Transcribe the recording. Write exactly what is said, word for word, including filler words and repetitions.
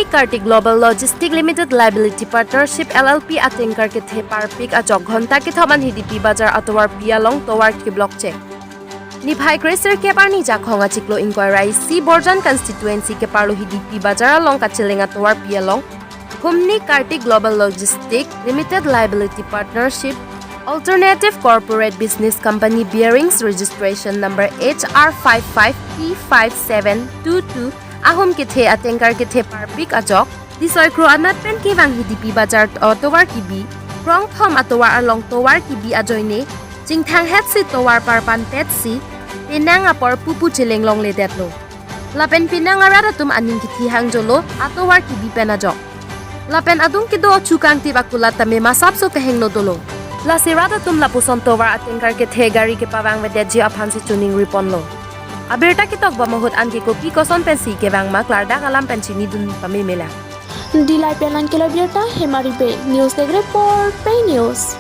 Kartik Global Logistic Limited Liability Partnership L L P a tanker kethe parpik ajok ghonta kethom an Hidipi Bazar atovarpi along tovar keblok chek. Niphai kre sirkep arni Jakhong achiklo ingkoi ra isi Borjan constituency keparlo Hidipi Bazar along kacheleng atovarpi along humni Kartik Global Logistic Limited Liability Partnership Alternative Corporate Business Company Bearings Registration Number H R five five P five seven two two ahum kethe a tanker kethe parpik ajok disoi kro anat pen kevang Hidipi Bazar atovar kebi krongthom atovar along tovar kebi ajoine chingthang hetsi tovar parpan petsi penang apor pupu cheleng longledetlo. Lapen penang arat atum aning kithi hangjolo atovar kebi pen ajok. Lapen adung kedo achu kangtip akulat tame masapso kehingno dolo. Lasi rat atum lapuson tovar a tanker kethe gari kepavang vedetji aphansi choningri ponlo. Abirta ketok bom ahut anke kopi koson pensi kevang ma klardak alam pen chinidun pame mela. Dillai pen nangkelo birta Hemari Bey, News Desk Report, Pei News.